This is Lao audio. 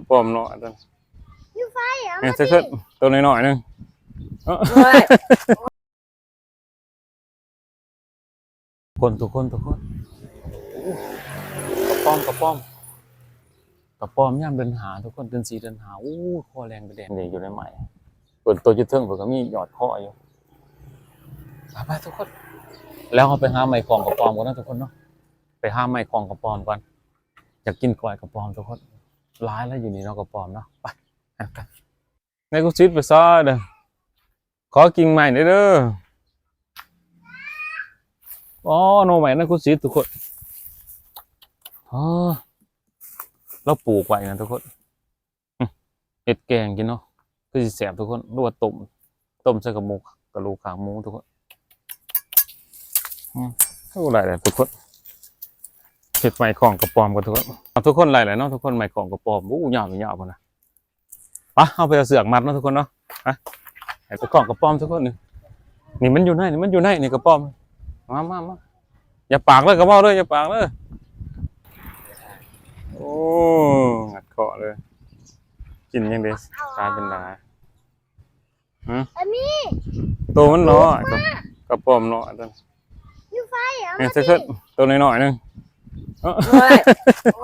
ປອມນ້ອຍຕົວນີ້ ຢູ່ໃສອະ ແມ່ນ ມາ ເຊີດ ພີ່ ໂຕນ້ອຍໆໜຶ່ງ ເອີ ໂອ້ຍ ຄົນ ທຸກຄົນ ທຸກຄົນ ໂອ້ ກະປອມ ກະປອມ ກະປອມຍາມເດືອນຫ້າ ທຸກຄົນ ເດືອນສີ່ ເດືອນຫ້າ ໂອ້ ຄໍແດງເປັນແດງເດ້ ຢູ່ໃນໄມ້ ເພິ່ນໂຕຢູ່ເທິງ ເພິ່ນກໍມີຍອດຄໍຢູ່ ໄປໆ ທຸກຄົນ ແລ້ວເຮົາໄປຫາໄມ້ຄ້ອງກະປອມກ່ອນເນາະ ທຸກຄົນເນາະ ໄປຫາໄມ້ຄ້ອງກະປອມກ່ອນ ຢາກກິນກ້ອຍກະປອມ ທຸກຄົນ ຫຼາຍແລ້ວຢູ່ນີ້ເນາະ ກະປອມເນາະ ໄປ ນາຍກຸສິດໄປໃສເດີ ຂໍກິ່ງໄມ້ແດ່ເດີ ອໍ ໜໍ່ໄມ້ນາຍກຸສິດ ທຸກຄົນ ອໍ ລາວປູກໄວ້ນະ ທຸກຄົນ ອື ເຮັດແກງກິນເນາະ ຄືຊິແຊບ ທຸກຄົນ ຫຼືວ່າຕົ້ມ ຕົ້ມໃສ່ກະໝູ ກະດູກຂາງໝູ ທຸກຄົນ ອື ໂອ້ ໄດ້ແລ້ວ ທຸກຄົນ ເຮັດໄມ້ຄ້ອງກະປອມກ່ອນ ທຸກຄົນ ເອົາ ທຸກຄົນ ໄດ້ແລ້ວເນາະ ທຸກຄົນ ໄມ້ຄ້ອງກະປອມ ໂອ້ ຍາວ ຍາວພຸ້ນນະ ໄປ ເຮົາໄປເອົາເຊືອກມັດເນາະ ທຸກຄົນເນາະ ໄປ ໄປຄ້ອງກະປອມ ທຸກຄົນ ນີ້ ນີ້ມັນຢູ່ໃນ ນີ້ມັນຢູ່ໃນ ນີ້ກະປອມ ມາ ມາ ມາ ຢ່າປາກເດີ ກະເວົ້າເດີ ຢ່າປາກເດີ ໂອ້ ງັດເຄາະເລີຍ ກິນຫຍັງເດ ກາຍເປັນຫຼາຍ ຫື ອັນນີ້ ໂຕມັນນ້ອຍ ກະປອມນ້ອຍຕົວນີ້ ຢູ່ໃສອະ ແມ່ນ ມາ ເຊີດ ໂຕນ້ອຍໆໜຶ່ງ ໂອ້ຍ